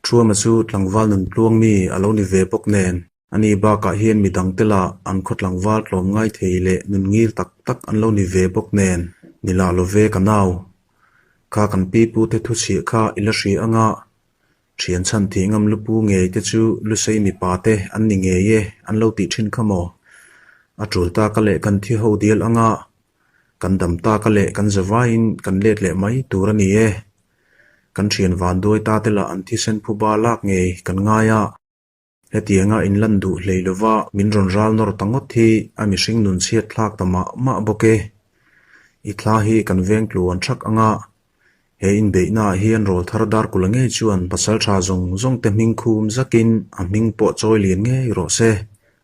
Thuama chu tlangval nun tluang mi a lo ni ve bawk nen, ani bakah hian mi dangte lah an khaw tlangval tlawm ngai thei leh nun ngil tak tak an lo ni ve bawk nen, ni lah lo ve ka nau. Kha kan pi pu te thuchhiah kha i la hria anga, thian chhan thih ngam lupu ngei te chu Lusei mipa te an ni ngei e an lo tih thin kha maw? A tul taka leh kan thi ho dial anga, kan dam taka leh kan zavaiin kan let leh mai tur a ni e. Kan thian vanduai ta te lah an thisen phuba lak ngei kan ngai a. Hetianga in lan duh hlei lova min rawn ral nawr ta ngawt hi a mihring nun chhiat thlak ta mah mah bawk e. I thla hi kan veng tluan thak anga he inbeihnaah hian rawl thar dar kula ngei chuan pasal tha zawng zawng te hming khum zakin a hming pawh chawi lian ngei rawh se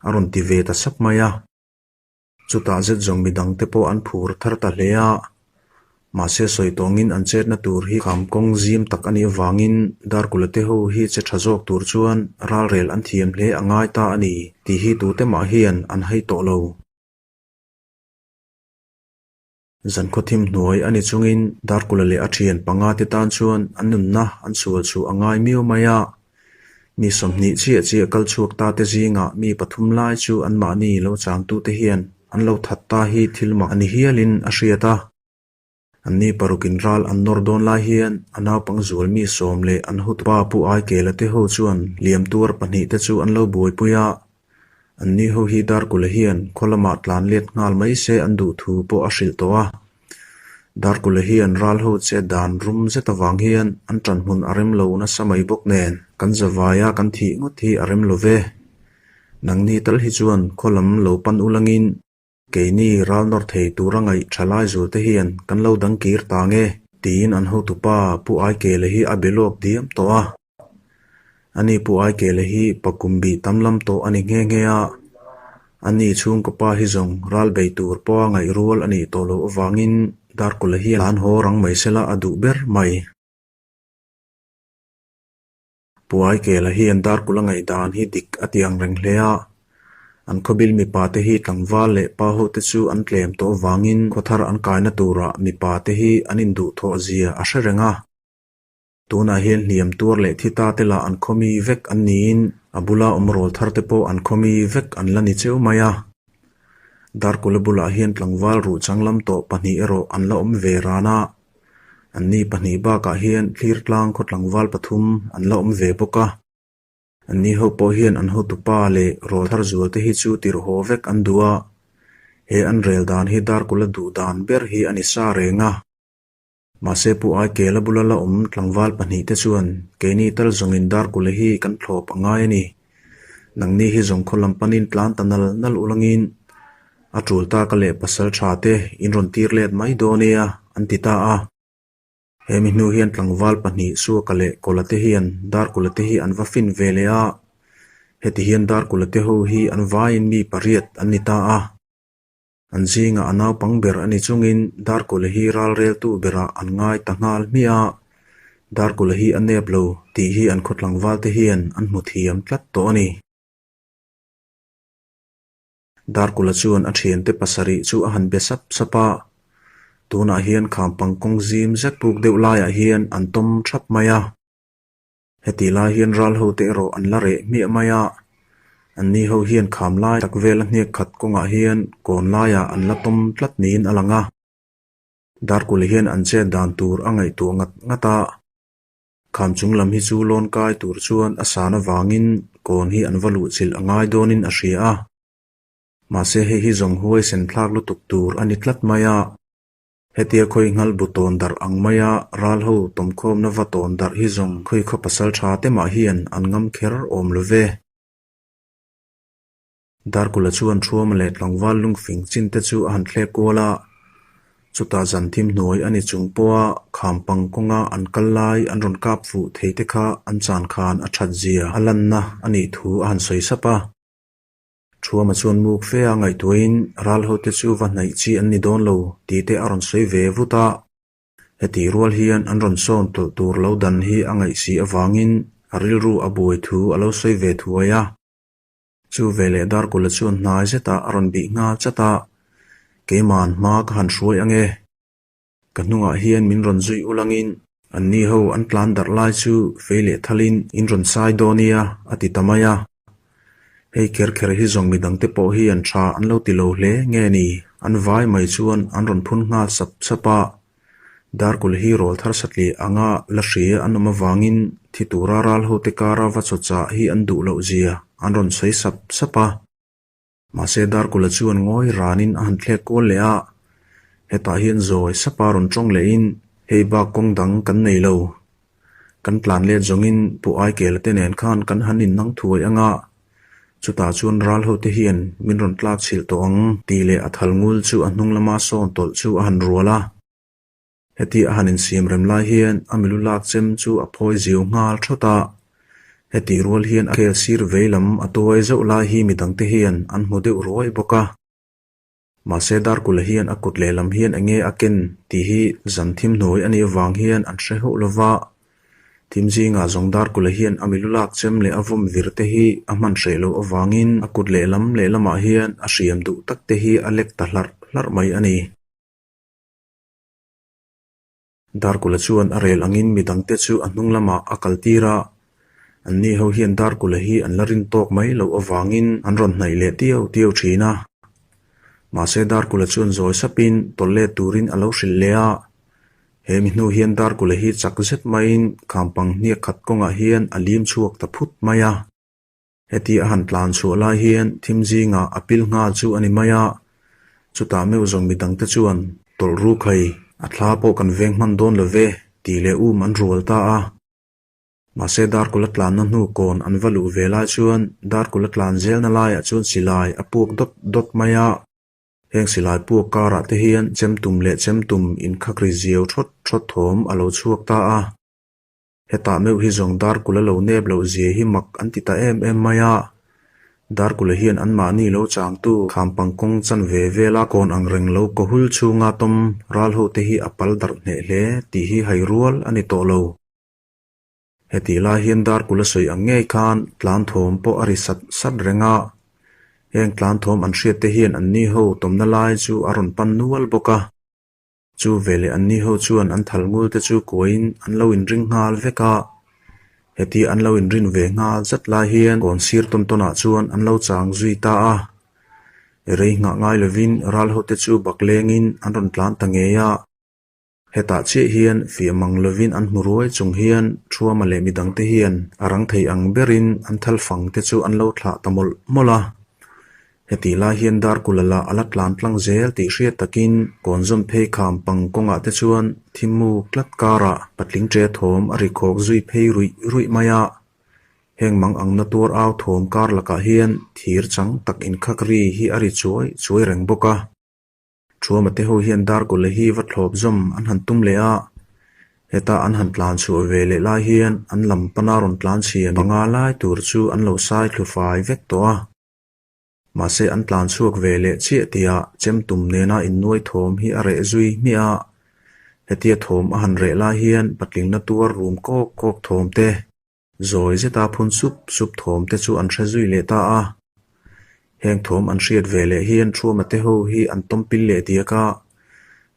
a rawn ti ve ta sap mai a. Chutah zet zawng midang te pawh an phur thar ta hle a, mahse sawi tawngin an chetna tur hi kham kawng zim tak a nih avangin Darkula te ho hi che tha zawk tur chuan ralrel an thiam hle a ngai ta a ni tih hi tute mah hian an hai tawh lo. Zankhaw thim hnuai a ni chungin Darkula leh a thian panga te tan chuan an nunna an sual chhuah a ngai miau mai a. Mi 20 chiah chiah kal chhuak ta te zingah mi pathum lai chu anmahni lo changtute hian an lo that ta hi thil mak a ni hialin a hriat a. Anni parukin ral an nawr dawn lai hian a naupang zual mi sawm leh an hutupa Pu Aikela te ho chuan liam tuar pahnih te chu an lo buaipui a. Anni ho hi Darkula hian khaw lamah tlan let nghal mai se an duh thu pawh a hrilh tawh a. Darkula hian ral ho che dan rum zet avang hian an ṭan hmun a rem lo nasa mai bawk nen kan zavaia kan thih ngawt hi a rem lo ve. Nangni tal hi chuan khaw lam lo pan ulangin keini ral nawr thei tura ngaih ṭha lai zul te hian kan lo dang kir ta nge tiin an hotupa Pu Aikele hi a be lawk diam tawh a. Ani Pu Aikele hi pakum bih tam lam tawh a ni nghe nghe a, ani chhungkaw pa hi zawng ral bei tur pawha ngaih rual a nih tawh loh avangin Darkawla hi an haw rang mai sela a duh ber mai. Pu Aikela hian Darkawla ngaihdan hi dik a ti ang reng hle a, an khawbil mipa te hi tlangval leh pa ho te chu an tlem tawh avangin khawthar an kaina turah mipa te hi an induhthawh zia a hre reng a. Tunah hian hliam tuar leh thi ta te lah an khawmi vek an niin a bula awm rawl thar te pawh an khawmi vek an la ni cheu mai a. Darkawla bulah hian tlangval ruh changlam tawh pahnih erawh an la awm ve ran a. Anni pahnih bakah hian thlir tlang khaw tlangval pathum an la awm ve bawk a. Anni ho pawh hian an hotupa leh rawl thar zual te hi chu tirh haw vek an duh a. He an rel dan hi Darkawla duh dan ber hi a ni sa reng a. Mahse Pu Aikela bula la awm tlangval pahnih te chuan keini tal zawngin Darkule hi kan thlawp a ngai a ni. Nangni hi zawng khaw lam panin tlan ta nal nal ulangin a tul taka leh pasal tha te in rawn tir let mai dawn nia an ti ta a. He mi hnu hian tlangval pahnih Suaka leh Kawla te hian Darkula te hi an va fin ve leh a. Heti hian Darkula te ho hi an vaiin mi pariat an ni ta a. An zingah a naupang ber a ni chungin Darkawla hi ralreltu berah an ngai ta nghal hmiah a, Darkawla hi a nep lo tih hi an khaw tlangvalte hian an hmu thiam tlat tawh a ni. Darkawla chuan a thiante pasarih chu a han be sap sap a, tunah hian khampang kawng zim zet puk deuh laiah hian an tawm thap mai a. Hetih lai hian ral ho te erawh an la reh hmiah mai a, anni ho hian kham lai tak vela hniak khat kawngah hian kawn laiah an la tawm tlat niin a lang a. Darkul hian an chet dan tur a ngaihtuah ngat ngat a, kham chung lam hi chu lawn kai tur chuan a san avangin kawn hi an va luhchilh a ngai dawnin a hria a. Mahse hei hi zawng huaisen thlak lutuk tur a ni tlat mai a. Hetia khawi nghal bu tawn darh ang maia ral ho tawmkhawmna va tawn darh hi zawng khawi khaw pasal tha te mah hian an ngam kher awm lo ve. Darkula chuan Thuama leh tlangval lungfing chin te chu a han thlek kual a, chutah zan thim hnuai a ni chung pawha khampang kawnga an kal lai an rawn kap fuh thei te kha an chan khan a that zia a lanna a nih thu a han sawi sap a. Thuama chuan muk fe a ngaihtuahin ral hote chu va hnaih chi an ni dawn lo tih te a rawn sawi ve vut a. Hetih rual hian an rawn sawn tawlh tur lo dan hi a ngaih si avangin a rilru a buai thu a lo sawi ve thuai a. Chu veleh Darkula chuan hnai zetah a rawn bih nghal chat a, Keiman hma ka han hruai ange. Ka hnungah hian min rawn zui ulangin Anni ho an tlan darh lai chu fei leh thalin in rawn sai dawn nia a ti ta mai a. Hei kher kher hi zawng midangte pawh hi an tha an lo ti lo hle nge ni? An vai mai chuan an rawn phun nghal sap sap a. Darkul hi rawl thar satliah anga la hria an awm avangin thi tura ral hote kara va chawchah hi an duh loh zia an rawn sawi sap sap a. Mahse Darkula chuan ngawi ranin a han thlek kual leh a, hetah hian zawi sapa rawn tawng lehin, Hei bak kawng dang kan nei lo. Kan tlan let zawngin Pu Aikela te nen khan kan han innang thuai anga, chutah chuan ral hote hian min rawn tlak chhilh tawh ang tih leh a thal ngul chu a hnung lama sawn tawlh chu a han rual a. Heti a han insiam rem lai hian a milu lak chem chu a phawi ziau nghal thawt a. Hetih rual hian a khel sir vei lam a tuai zauh lai hi midangte hian an hmu deuh ruai bawk a. Mahse Darkula hian a kut lehlam hian enge a ken tih hi zan thim hnuai a nih avang hian an hre hauh lova. Thim zingah zawng Darkula hian a milu lak chem leh a vawm vir te hi a hman hreh loh avangin a kut lehlam lehlamah hian a hriam duh tak te hi a lek ta hlarh hlarh mai a ni. Darkula chuan a rel angin midangte chu a hnung lamah a kal tir a, anni ho hian Darkula hi an la rin tawk mai loh avangin an rawn hnaih leh tiau tiau thin a. Mahse Darkula chuan zawi sapin tawlh let turin a lo hrilh leh a, he mi hnu hian Darkula hi chak zet maiin khampang hniak khat kawngah hian a lim chhuak ta phut mai a. Heti a han tlan chhuah lai hian thim zingah a pil nghal chu a ni mai a, chutah meuh zawng midangte chuan tawlh ru khai, a thla pawh kan veng hman dawn lo ve tih leh um an rual ta a. Mahse Darkula tlanna hnu kawn an va luh ve lai chuan Darkula tlan zelna laiah chuan silai a puak dawt dawt mai a. Heng silai puak karah te hian chemtum leh chemtum inkhak ri ziau thawt thawt thawm a lo chhuak ta a. Hetah meuh hi zawng Darkula lo nep loh zia hi mak an ti ta em em mai a. Darkula hian anmahni lo changtu khampang kawng chan ve vela kawn ang reng lo kaw hul chhunga tawm ral ho te hi a pal darh hneh hle tih hi hai rual a ni tawh lo. Hetih lai hian Darkula sawi ang ngei khan tlan thawm pawh a ri sat sat reng a. Heng tlan thawm an hriat te hian anni ho tawmna lai chu a rawn pan nual bawk a. Chu veleh anni ho chuan an thal ngul te chu kuain an lo inring nghal vek a. Heti an lo inrin ve nghal zat lai hian kawn sir tawn tawnah chuan an lo chang zui ta a. Rei nghah ngai lovin ral ho te chu bak lengin an rawn tlan ta ngei a. Hetah chiah hian fiah mang lovin an hmu ruai chung hian Thuama leh midangte hian a rang thei ang berin an thal fang te chu an lo thlah ta mawlh mawlh a. Hetih lai hian Darkula lah a la tlan tlang zel tih hriat takin kawnzawm phei kham pang kawngah te chuan thimmu tlat karah patling ṭe thawm a ri khawk zui phei ruih ruih mai a. Heng mang ang na tuar au thawm kar lakah hian thir chang tak inkhak ri hi a ri chuai chuai reng bawk a. Thuama te ho hian Darkula hi va thlawp zawm an han tum leh a, heta an han tlan chhuah ve leh lai hian an lam pana rawn tlan chhia panga lai tur chu an lo sai thlu fai vek tawh a. Mahse an tlan chhuak ve leh chiah tihah chem tum nena innuai thawm hi a reh zui hmiah a, hetia thawm a han reh lai hian patlingna tuar rum kawk kawk thawm te, zawi zeta phun sup sup thawm te chu an hre zui leh ta a. Heng thawm an hriat ve leh hian Thuama te ho hi an tawm pil leh diak a,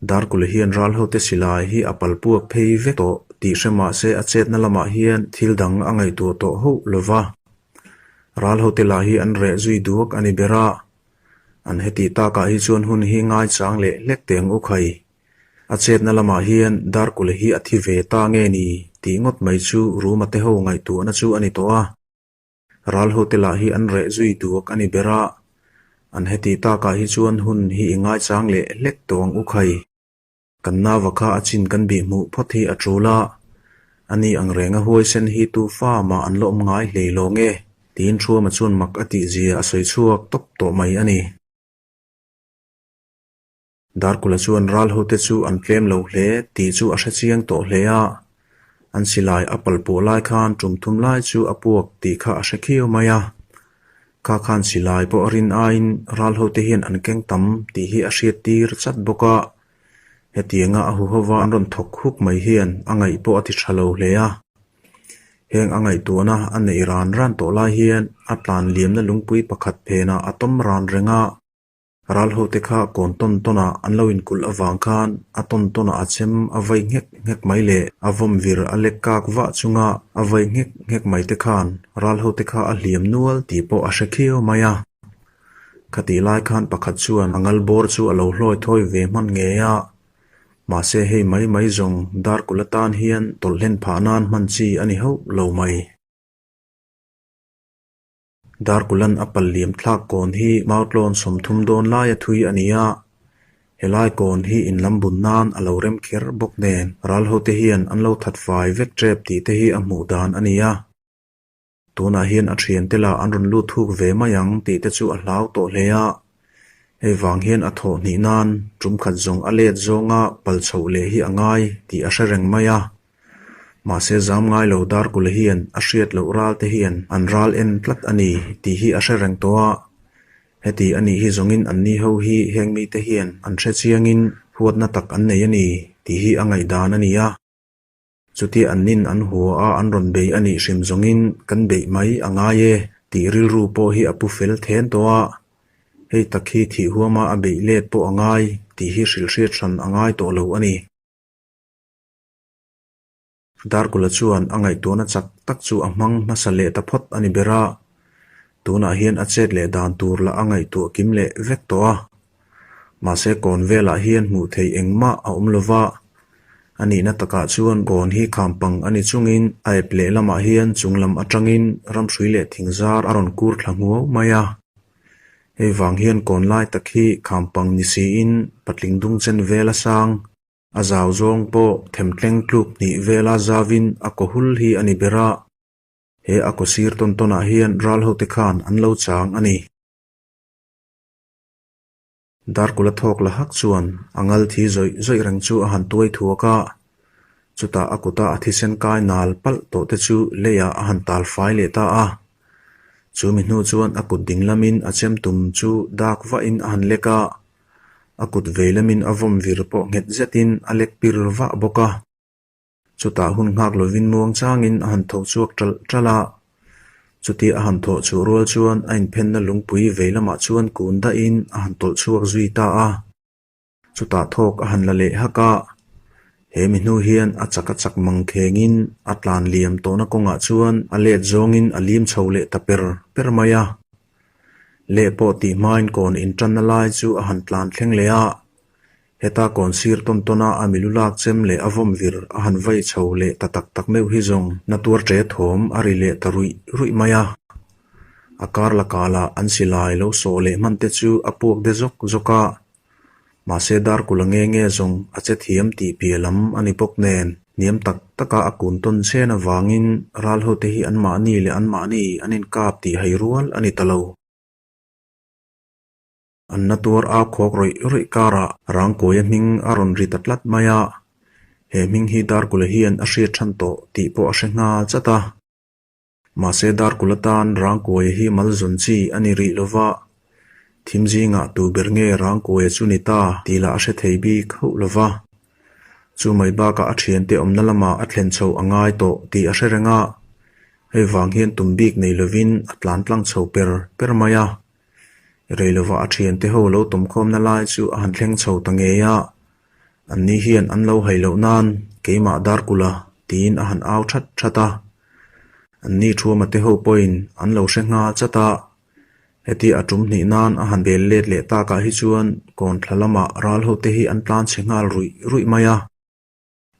Darkula hian ral hote silai hi a pal puak phei vek tawh tih hre mahse a chetna lamah hian thil dang a ngaihtuah tawh hauh lova. Ral hote lah hi an reh zui duak a ni ber a, an hetih takah hi chuan hun hi ngaichang leh hlek teh ang u khai. A chetna lamah hian Darkula hi a thi ve ta nge ni tih ngawt mai chu Ruma te ho ngaihtuahna chu a ni tawh a. Ral hote lah hi an reh zui duak a ni ber a, an hetih takah hi chuan hun hi i ngaichang leh hlek tawh ang u khai. Kan nava kha a chin kan bih hmuh phawt hi a tul a, ani ang renga huaisen hi tu fa mah an la awm ngai hlei lo nge? tiin Thuama chuan mak a tih zia a sawi chhuak tawp tawh mai a ni. Darkula chuan ral hote chu an tlem lo hle tih chu a hre chiang tawh hle a, an silai a pal pawh lai khan tum thum lai chu a puak tih kha a hre khiau mai a. Kha khan silai pawh a rin aiin ral hote hian an keng tam tih hi a hriat tir chat bawk a. Hetianga a huhova an rawn thawk huk mai hian a ngaih pawh a ti tha lo hle a. Heng a ngaihtuahna a neih ran ran tawh lai hian a tlan liamna lungpui pakhat phenah a tawm ran reng a. Ral hote kha kawn tawn tawnah an lo inkulh avang khan a tawn tawnah a chem a vai nghek nghek mai leh a vawm vir a lek kak vah chunga a vai nghek nghek mai te khan ral hote kha a hliam nual tih pawh a hre khiau mai a. Khatih lai khan pakhat chuan a ngal bawr chu a lo hlawi thawi ve hman ngei a, mahse hei mai mai zawng Darkul atan hian tawlh hlen phah nan hman chi a ni hauh lo mai. Darkulan a pal liam thlak kawn hi Mautlawn 30 dawn laia thui a ni a, helai kawn hi in lam bun nan a lo rem kher bawk nen ral hote hian an lo that fai vek tep tih te hi a hmuh dan a ni a. Tunah hian a thiante lah an rawn lut thuk ve mai ang tih te chu a hlau tawh hle a, hei vang hian a thawh hnih nan tum khat zawng a let zawnga pal chhoh leh hi a ngai tih a hre reng mai a. Mahse zam ngai lo Darkula hian a hriat loh ral te hian an ral en tlat a ni tih hi a hre reng tawh a. Heti a nih hi zawngin anni ho hi heng mite hian an hre chiangin huatna tak an nei a ni tih hi a ngaihdan a ni a. Chutia annin an hua a an rawn bei a nih hrim zawngin kan beih mai a ngai e tih rilru pawh hi a pu fel then tawh a. Hei tak hi thih huama a beih let pawh a ngai tih hi hrilhhriat hran a ngai tawh lo a ni. Darkula chuan a ngaihtuahna chak tak chu a hmang hmasa leh ta phawt a ni ber a, tunah hian a chet leh dan tur lah a ngaihtuah kim leh vek tawh a. Mahse kawn velah hian hmuh theih engmah a awm lova, a nihna takah chuan kawn hi khampang a ni chungin a ep leh lamah hian chung lam atangin ramhrui leh thingzar a rawn kur thla hmuau mai a. Hei vang hian kawn lai tak hi khampang ni siin patling dung chen vel a sang. A zau zawng pawh themtleng tluk hnih vela zavin a kaw hul hi a ni ber a, he a kaw sir tawn tawnah hian ral hote khan an lo chang a ni. Darkula thawk la hak chuan a ngal thi zawih zawih reng chu a han tuai thuak a, chutah a kuta a thisen kai nal palh tawh te chu leiah a han tal fai leh ta a. Chu mi hnu chuan a kut ding lamin a chem tum chu dak vahin a han lek a, A kut vei lamin a vawm vir pawh nghet zetin a lek pir vah bawk a. Chutah hun nghak lovin muang changin a han tho chhuak ṭalh ṭalh a. Chutia a han thawh chhuah rual chuan a inphenna lungpui vei lamah chuan kun dahin a han tawlh chhuak zui ta a. Chutah thawk a han la leh hak a. He mi hnu hian a chak a chak mang khengin a tlan liam tawhna kawngah chuan a let zawngin a lim chho leh ta per per mai a. Leh pawh tih hmain kawn intanna lai chu a han tlan thleng leh a, heta kawn sir tawn tawn a a milu lak chem leh a vawm vir a han vai chho leh ta tak tak meuh hi zawng na tuar ṭe thawm a ri leh ta ruih ruih mai a. A kar lakah lah an silai lo sawh leh hman te chu a puak de zawk zawk a, Mahse Darkula nge nge zawng a che thiam tih piah lam a ni bawk nen, hniam tak taka a kun tawn chen avangin ral hote hi anmahni leh anmahni an inkap tih hai rual a ni ta lo. An na tuar au khawk rawih rawih karah Rangkawia hming a rawn ri ta tlat mai a, he hming hi Darkula hian a hriat than tawh tih pawh a hre nghal chat a. Mahse Darkula tan Rangkuaia hi malzawn chi a ni rih lova, thim zingah tu ber nge Rangkuaia chu ni ta tih lah a hre thei bik hauh lova. Chu mai bakah a thiante awmna lamah a thlen chho a ngai tawh tih a hre reng a, hei vang hian tum bik nei lovin a tlan tlang chho per per mai a. Rei lova a thiante ho lo tawmkhawmna lai chu a han thleng chho ta ngei a, Anni hian an lo hai loh nan keimah Darkula tiin a han au that that a. Anni Thuama te ho pawhin an lo hre nghal chat a. Heti a tum hnih nan a han bel let leh takah hi chuan kawn thla lamah ral ho te hi an tlan chhe nghal ruih ruih mai a.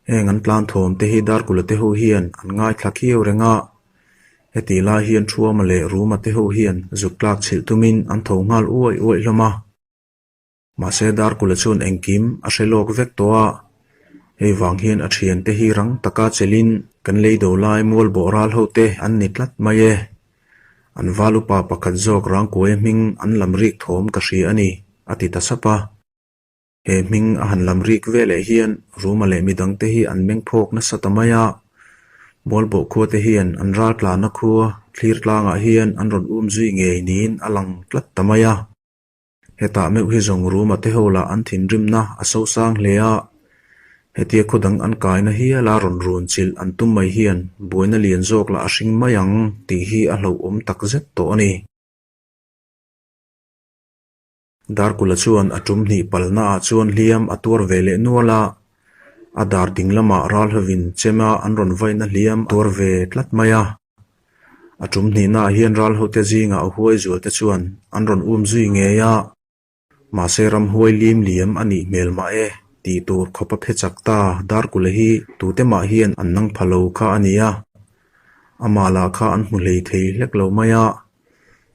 Heng an tlan thawm te hi Darkula te ho hian an ngaithla khiau reng a. Heti lai hian Thuama leh Ruma te ho hian zuk tlak chhilh tumin an tho nghal uaih uaih hlawm a. Mahse Darkula chuan engkim a hre lawk vek tawh a, hei vang hian a thiante hi rang taka chelhin kan lei do lai mual bawh ral ho te an ni tlat mai e. An val upa pakhat zawk Rangkuaia hming an lam rik thawm ka hria a ni, a ti ta sap a. He hming a han lam rik veleh hian Ruma leh midangte hi an meng phawk nasa ta mai a, Mualbawh khua te hian an ral tlanna khua thlir tlangah hian an rawn um zui ngei niin a lang tlat ta mai a. Hetah meuh hi zawng Ruma te ho lah an thinrimna a sosang hle a, hetia khaw dang an kaina hiala rawn run chilh an tum mai hian buaina lian zawk lah a hring mai ang tih hi a hlauhawm tak zet tawh a ni. Darkula chuan a tum hnih palnaah chuan hliam a tuar ve leh nual a, a dar ding lamah ral hovin chema an rawn vaihna hliam a tuar ve tlat mai a. A tum hnihnaah hian ral hote zingah a huai zualte chuan an rawn um zui ngei a. Mahse ramhuai lim liam a nih hmel mah e tih tur khawp a phe chak ta Darkula hi tute mah hian an nang pha lo kha a ni a. Amah lah kha an hmu hlei thei hlek lo mai a.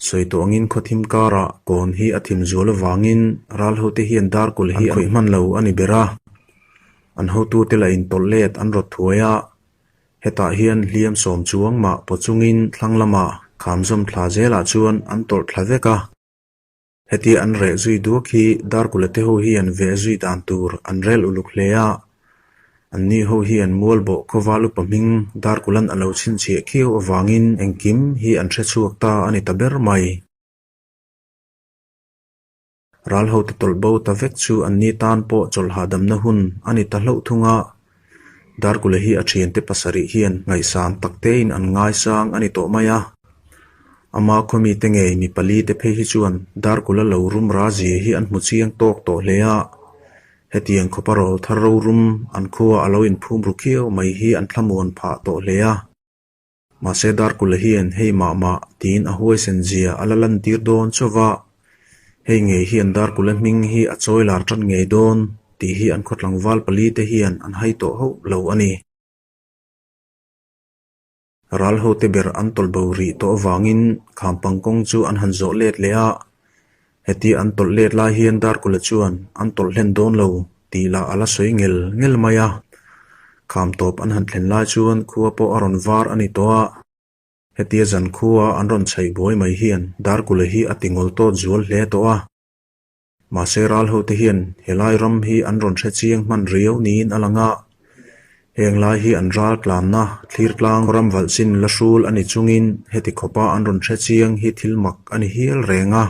Sawi tawh angin khawthim karah kawn hi a thim zual avangin ral hote hian Darkula hi an khawih hman lo a ni ber a. An hotute lah intawlh let an rawt thuai a. Hetah hian hliam sawm chuang mah paw chungin thlang lamah khamzawm thla zelah chuan an tawlh thla vek a. Hetia an reh zui duak hi Darkula te ho hian veh zui dan tur an rel uluk hle a, anni ho hian Mualbawh khawval upa hming Darkula'n a lo chhinchhiah khiau avangin engkim hi an hre chhuak ta a ni ta ber mai. Ral hote tawlh bo ta vek chu anni tan pawh chawlh hahdamna hun a ni ta hlauh thung a, Darkula hi a thiante pasarih hian ngaihsan tak tein an ngaisang a ni tawh mai a. Ama khawmite ngei mi pali te phei hi chuan Darkula lo rum ra zia hi an hmu chiang tawk tawh hle a. Hetiang khawpa rawl thar ro rum an khua a lo inphum ru khiau mai hi an thlamuan phah tawh hle a. Mahse Darkula hian hei mah mah tiin a huaisen zia a la lantir dawn chauh a, hei ngei hian Darkula hming hi a chawi lar tan ngei dawn tih hi an khawtlangval pali te hian an hai tawh hauh lo a ni. Ral hote ber an tawlh bo rih tawh avangin Khampang kawng chu an han zawh let leh a, heti an tawlh let lai hian Darkula chuan an tawlh hlen dawn lo tih lah a la sawi ngel ngel mai a. Kham tawp an han thlen lai chuan khua pawh a rawn var a ni tawh a, hetia zan khua an rawn chhaih buai mai hian Darkula hi a ti ngawl tawt zual hle tawh a. Mahse ral hote hian helai ram hi an rawn hre chiang hman riau niin a lang a, heng lai hi an ral tlanna thlir tlang ram valh chin la hrul a ni chungin heti khawpa an rawn hre chiang hi thil mak a ni hial reng a.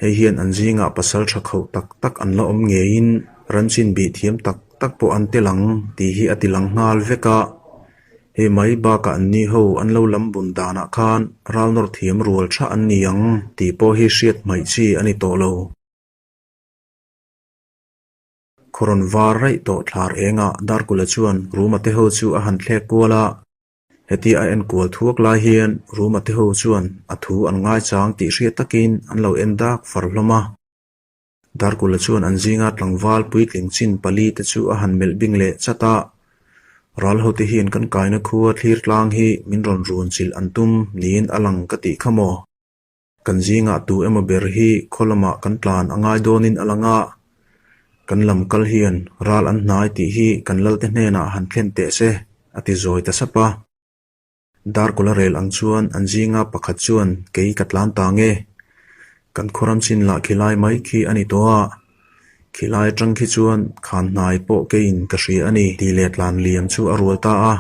Hei hian an zingah pasal tha khauh tak tak an la awm ngeiin ran chin bih thiam tak tak pawh an tel ang tih hi a ti lang nghal vek a. Hei mai bakah an ni ho an lo lam bun danah khan ral nawr thiam rual tha an ni ang tih pawh hi hriat hmaih chi a ni tawh lo. Khaw rawn var raih tawh thlar engah Darkula chuan Ruma te ho chu a han thlek kual a, heti a en kual thuak lai hian Ruma te ho chuan a thu an ngaichang tih hriat takin an lo en dak far hlawm a. Darkula chuan an zinga tlangval puitling chin pali te chu a han melh bing leh chat a, Ral hote hian kan kaina khua thlir tlang hi min rawn run chilh an tum niin a lang ka tih kha maw? Kan zingah tu emaw ber hi khaw lamah kan tlan a ngai dawnin a lang a, kan lam kal hian ral an hnai tih hi kan lalte hnenah han thlen teh se, a ti zawi ta sap a. Darkawla rel ang chuan an zinga pakhat chuan kei ka tlan ta nge? Kan khawram chin lah khilai mai khi a ni tawh a, khilai atang khi chuan khan hnai pawh keiin ka hria a ni tih leh tlan liam chu a rual ta a.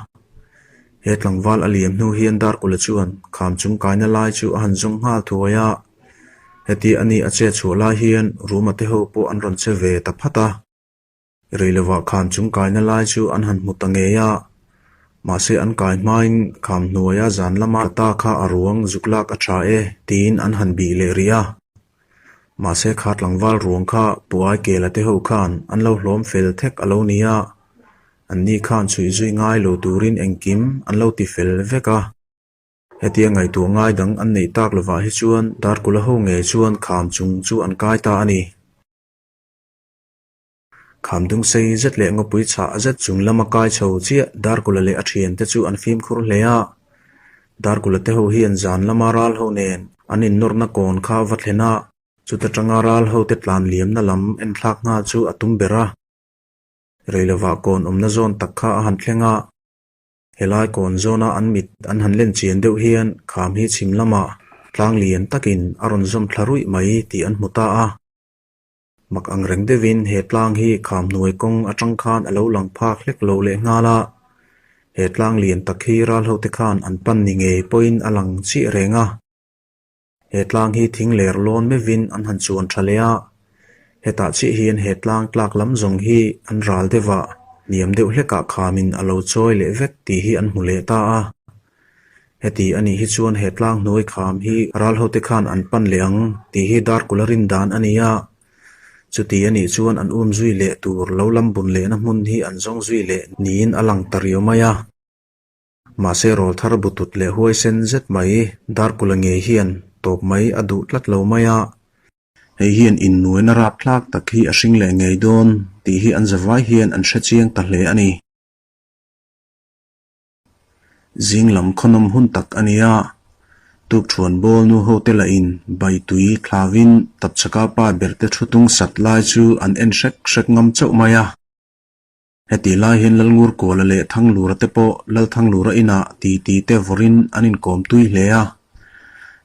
He tlangval a liam hnu hian Darkawla chuan kham chung kaina lai chu a han zawng nghal thuai a, heti a ni a chet chhuah lai hian Ruma te ho pawh an rawn che ve ta phat a. Rei lovah kham chung kaina lai chu an han hmu ta ngei a, mahse an kai hmain kham hnuaia zan lama ta kha a ruang zuk lak a tha e tiin an han bih leh rih a. Mahse kha tlangval ruang kha Puai Kela te ho khan an lo hlawm fel thek a lo ni a, anni khan chhuih zui ngai lo turin engkim an lo ti fel vek a. Hetia ngaihtuah ngai dang an neih tak lovah hi chuan Darkula ho ngei chuan kham chung chu an kai ta a ni. Kham dung sei zet leh ngawpui chhah zet chung lama kai chho chiah Darkula leh a thiante chu an fimkhur hle a. Darkula te ho hian zan lama ral ho nen an innawrhna kawn kha va thlen a, chuta tanga ral ho te tlan liamna lam enthlak nghal chu a tum ber a. Rei lovah kawn awmna zawn tak kha a han thleng a. Helai kawn zawna an mit an han len chian deuh hian kham hi chhim lamah tlang lian takin a rawn zawm thla ruih mai tih an hmu ta a. Mak ang reng deuhin he tlang hi kham hnuai kawng atang khan a lo lang phak hlek lo leh nghal a, he tlang lian tak hi ral hote khan an pan ni ngei pawhin a lang chiah reng a. He tlang hi thing ler lawn meuhin an han chuan tha leh a, hetah chiah hian he tlang tlak lam zawng hi an ral deuh a, hniam deuh hlekah khamin a lo chawi leh vek tih hi an hmu leh ta a. Heti a nih hi chuan he tlang hnuai kham hi ral hote khan an pan leh ang tih hi Darkula rin dan a ni a. Chuti a nih chuan an um zui leh tur lo lam bun lehna hmun hi an zawng zui leh niin a lang ta riau mai a. Mahse rawlthar butut leh huaisen zet mai Darkula ngei hian tawp mai a duh tlat lo mai a. Hei hian innuaina rapthlak tak hi a hring leh ngei dawn tih hi an zavai hian an hre chiang ta hle a ni. Zing lam khawnawm hun tak a ni a, tukṭhuan bawl nu hote lahin bai tui thlavin tapchhaka pa berte thu tung sat lai chu an en hrek hrek ngam chauh mai a. Hetih lai hian Lalngurkuala leh Thanglura te pawh Lalthanglura inah titi te vawrin an inkawm tui hle a.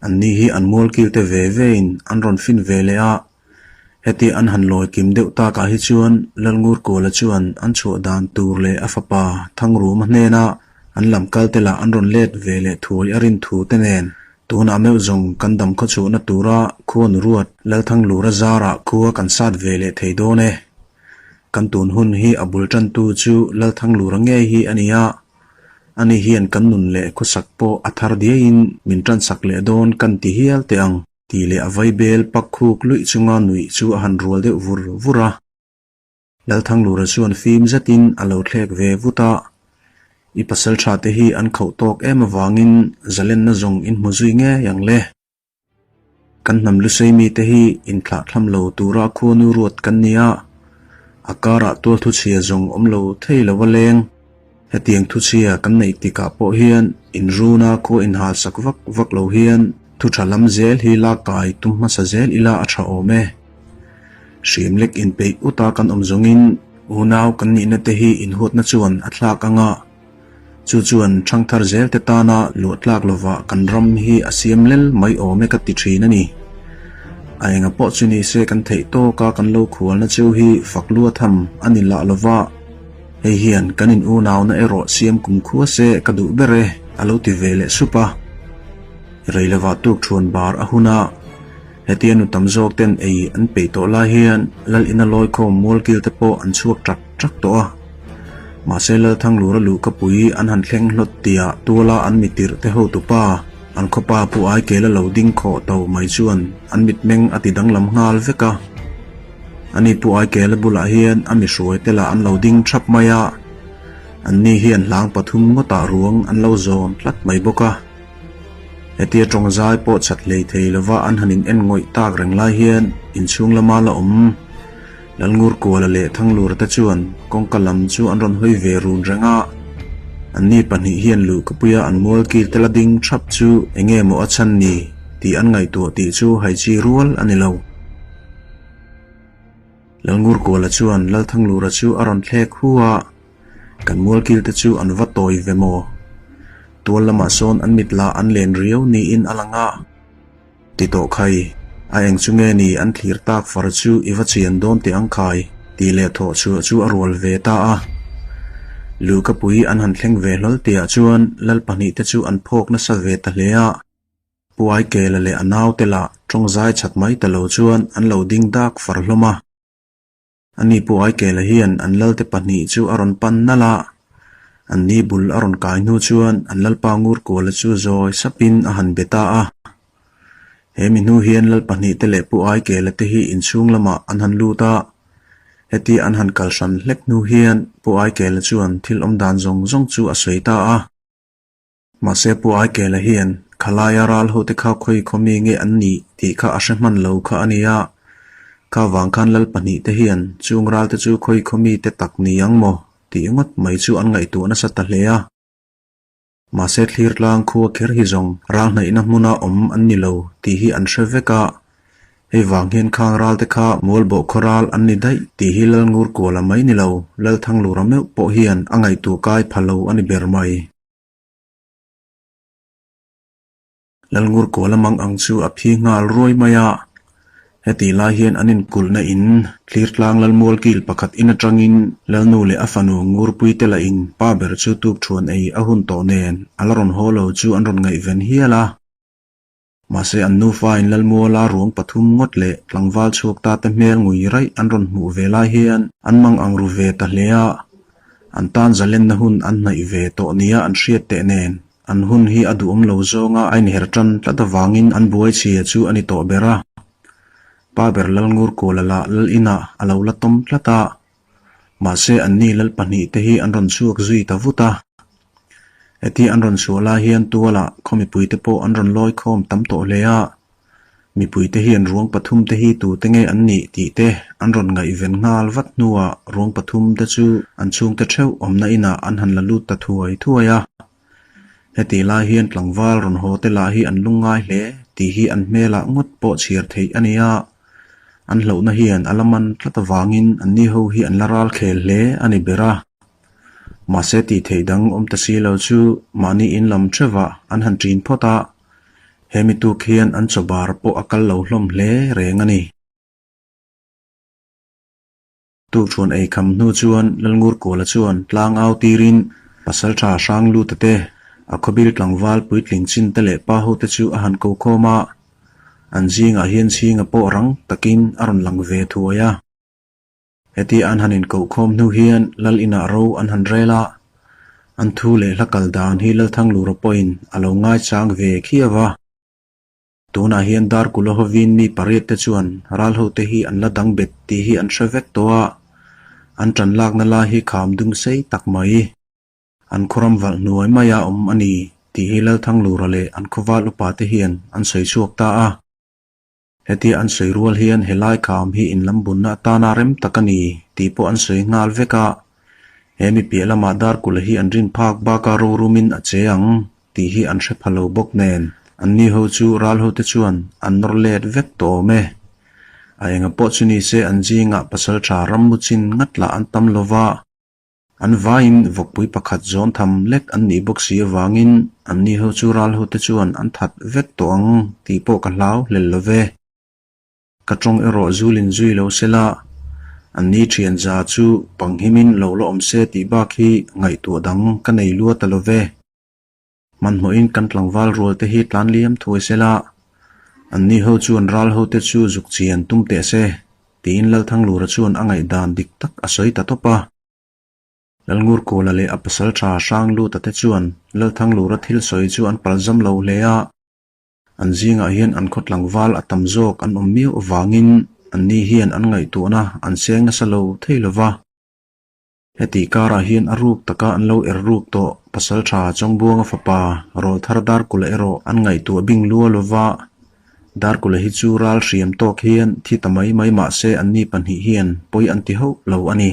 Anni hi an mualkil te ve vein an rawn fin ve leh a. Heti an han lawi kim deuh takah hi chuan Lalngurkuala chuan an chhuah dan tur leh a fapa Thangruma hnena an lam kal te lah an rawn let ve leh thuai a rin thu te nen tunah meuh zawng kan dam khawchhuahna tura khuanu ruat Lalthanglura zarah khua kan sat ve leh thei dawn e. Kan tun hun hi a bul tantu chu Lalthanglura ngei hi a ni a, ani hian kan nun leh khawsak pawh a thar diaiin min tansak leh dawn kan ti hial teh ang tih leh a vaibel pak khuk luih chunga nuih chu a han rual deuh vur vur a. Lalthanglura chuan fim zetin a lo thlek ve vut a, I pasal tha te hi an khauh tawk em avangin zalenna zawng in hmu zui ngei ang le. Kan hnam lusei mite hi inthlahthlam lo tura khuanu ruat kan ni a, a karah tual thuchhia zawng awm lo thei lo a leng. Hetiang thuchhia kan neih tikah pawh hian inruna khua inhalsak vak vak lo hian thu tha lam zel hi lak kai tum hmasa zel ila a tha awm e. Hriam lek inpeih uta kan awm zawngin unau kan nihna te hi inhuatna chuan a thlak anga, Chu chuan ṭhangthar zelte tana luah tlak lovah kan ram hi a siam lel mai awm e ka ti ṭhin a ni. A enga pawh chu ni se kan theih tawka kan lo khualna cheu hi fak lua tham a ni lah lova, hei hian kan in unauna erawh siam kum khua se ka duh ber e a lo ti ve leh sup a. Rei lovah tuk ṭhuan bar a hun a, hetia nu tam zawk ten ei an peih tawh lai hian Lal ina lawikhawm mualkil te pawh an chhuak ṭak ṭak tawh a. Mahse Lalthanglura luhkapui an han thleng hlawt tia tuala an mitirh te hotupa, an khawpa Pu Aikela lo ding khawh to mai chuan an mitmeng a ti danglam nghal vek a. Ani Pu Aikela bulah hian a mihruai te lah an lo ding thap mai a, anni hian hlang pathum ngawtah ruang an lo zawn tlat mai bawk a. Hetia tawng zai pawh chat hlei thei lova an han in en ngawih tak reng lai hian inchhung lama la awm Lalngurkuala leh Thanglura te chuan kawngka lam chu an rawn hawi ve run reng a. Anni pahnih hian luhkapuia an mualkil te la ding thap chu enge maw a chhan ni tih an ngaihtuah tih chu haichi rual a ni lo. Lalngurkuala chuan Lalthanglura chu a rawn thlek hu a, Kan mualkil te chu an va tawi ve maw? Tual lamah sawn an mit lah an len riau niin a lang a. Ti tawh khai, a eng chu nge ni an thlir tak far chu i va chian dawn teh ang khai, tih leh thawh chhuah chu a rual ve ta a. Luhkapui an han thleng ve hlawl tihah chuan lal pahnihte chu an phawk nasa ve ta hle a. Pu Aikela leh a naute lah tawng zai chat mai ta lo chuan an lo ding dak far hlawm a. Ani Pu Aikela hian an lalte pahnih chu a rawn pan nalh a, anni bul a rawn kai hnu chuan an lalpa Ngurkuala chu zawi sapin a han be ta a. He mi hnu hian lal pahnihte leh Pu Aikela te hi inchhung lamah an han lut a, hetia an han kal hran hlek hnu hian Pu Aikela chuan thil awmdan zawng zawng chu a sawi ta a. Mahse Pu Aikela hian khalaia ral hote kha khawi khaw mi nge an nih tih kha a hre hman lo kha a nia. Kha vang khan lal pahnih te hian chung ral te chu khawi khaw mi te tak ni ang maw tih ngawt mai chu an ngaihtuah nasa ta hle a. Mahse thlir tlang khua kher hi zawng ral hnaihna hmuna awm an ni lo tih hi an hre vek a. Hei vang hian khang ral te kha mualbawh khaw ral an ni daih tih hi Lalngurkuala mai ni lo, Lalthanglura meuh pawh hian a ngaihtuah kai pha lo a ni ber mai. Lalngurkuala mang ang chu a phi nghal ruai mai a, hetih lai hian an inkulhna in Thlirtlang Lalmual kil pakhat in atangin Lalnu leh a fanu Ngurpui te lah in pa ber chu tukṭhuan ei a hun tawh nen a la rawn haw lo chu an rawn ngaihven hial a. Mahse an nufa in Lalmuala ruang pathum ngawt leh tlangval chhuak ta te hmel ngui raih an rawn hmuh ve lai hian an mang ang ru ve ta hle a, an tan zalenna hun an hnaih ve tawh nia an hriat teh nen. An hun hi a duhawm lo zawnga a inher tan tlat avangin an buai chhia chu a ni tawh ber a. Pa ber Lalngurkuala lah lal inah a lo la tawm tlat a. Mahse anni lal pahnihte hi an rawn chhuak zui ta vut a. Heti an rawn chhuah lai hian tualah khaw mipuite pawh an rawn lawi khawm tam tawh hle a. Mipuite hian ruang pathumte hi tute nge an nih tih te an rawn ngaihven nghal vat hnuah ruang pathumte chu an chhungte theuh awmna inah an han la lut ta thuai thuai a. Hetih lai hian tlangval rawn haw te lah hi an lungngai hle tih hi an hmelah ngawt pawh chhiar theih a ni a. An hlauhna hian a la man tlat avangin anni ho hi an la ral khel hle a ni ber a. Mahse tih theih dang awm ta si lo chu mahni in lam theuhah an han ṭin phawt a, hemi tuk hian an chaw bar pawh a kal lo hlawm hle reng a ni. Tukṭhuan ei kham hnu chuan Lalngurkuala chuan tlang au tirin Pasalṭha Hrangluta te, a khawbil tlangval puitling chin te leh pa hote chu a han ko khawm a, an zingah hian chhinga pawh rang takin a rawn lang ve thuai a. Heti an han inkohkhawm hnu hian Lal inah ro an han rel a, an thu leh hla kal dan hi Lalthanglura pawhin a lo ngaichang ve khiau a. Tunah hian Darkula hovin mi pariat te chuan ral hote hi an la dang bet tih hi an hre vek tawh a, an tan lakna lai hi kham dung sei tak mai. An khawram valh hnuai maia awm a ni tih hi Lalthanglura leh an khawval upa te hian an sawi chhuak ta a. Hetia an sawi rual hian helai kham hi inlam bunna atana rem tak a ni tih pawh an sawi nghal vek a, he mi piah lamah Darkula hi an rin phak baka rorumin a che ang tih hi an hre pha lo bawk nen anni ho chu ral hote chuan an nawr let vek tawh awm e. A enga pawh chu ni se an zingah pasaltha rammu chin ngat lah an tam lo va. An vaiin vawkpui pakhat zawn tham lek an nih bawk si avangin anni ho chu ral hote chuan an that vek tawh ang tih pawh ka hlau hlel lo ve. Ka tawng erawh zulin zui lo se la, anni thian za chu panghimin lo la awm se tih bak hi ngaihtuah dang ka nei lua ta lo ve. Hmanhmawhin kan tlangval rual te hi tlan liam thuai se la, anni ho chuan ral hote chu zuk chian tum teh se, tiin Lalthanglura chuan a ngaihdan dik tak a sawi ta tawp a. Lalngurkawla leh a pasal tha Hrangluta te chuan Lalthanglura thil sawi chu an palzam lo hle a, an zingah hian an khaw tlangval a tam zawk an awm miau avangin anni hian an ngaihtuahna an seng nasa lo thei lo va. Heti karah hian a ruk taka an lo er ruk tawh Pasaltha Chawngbuanga fapa Rawlthar Darkula erawh an ngaihtuah bing lua lova, Darkula hi chu ral hriam tawk hian thi ta mai mai mah se anni pahnih hian pawi an ti hauh lo a ni.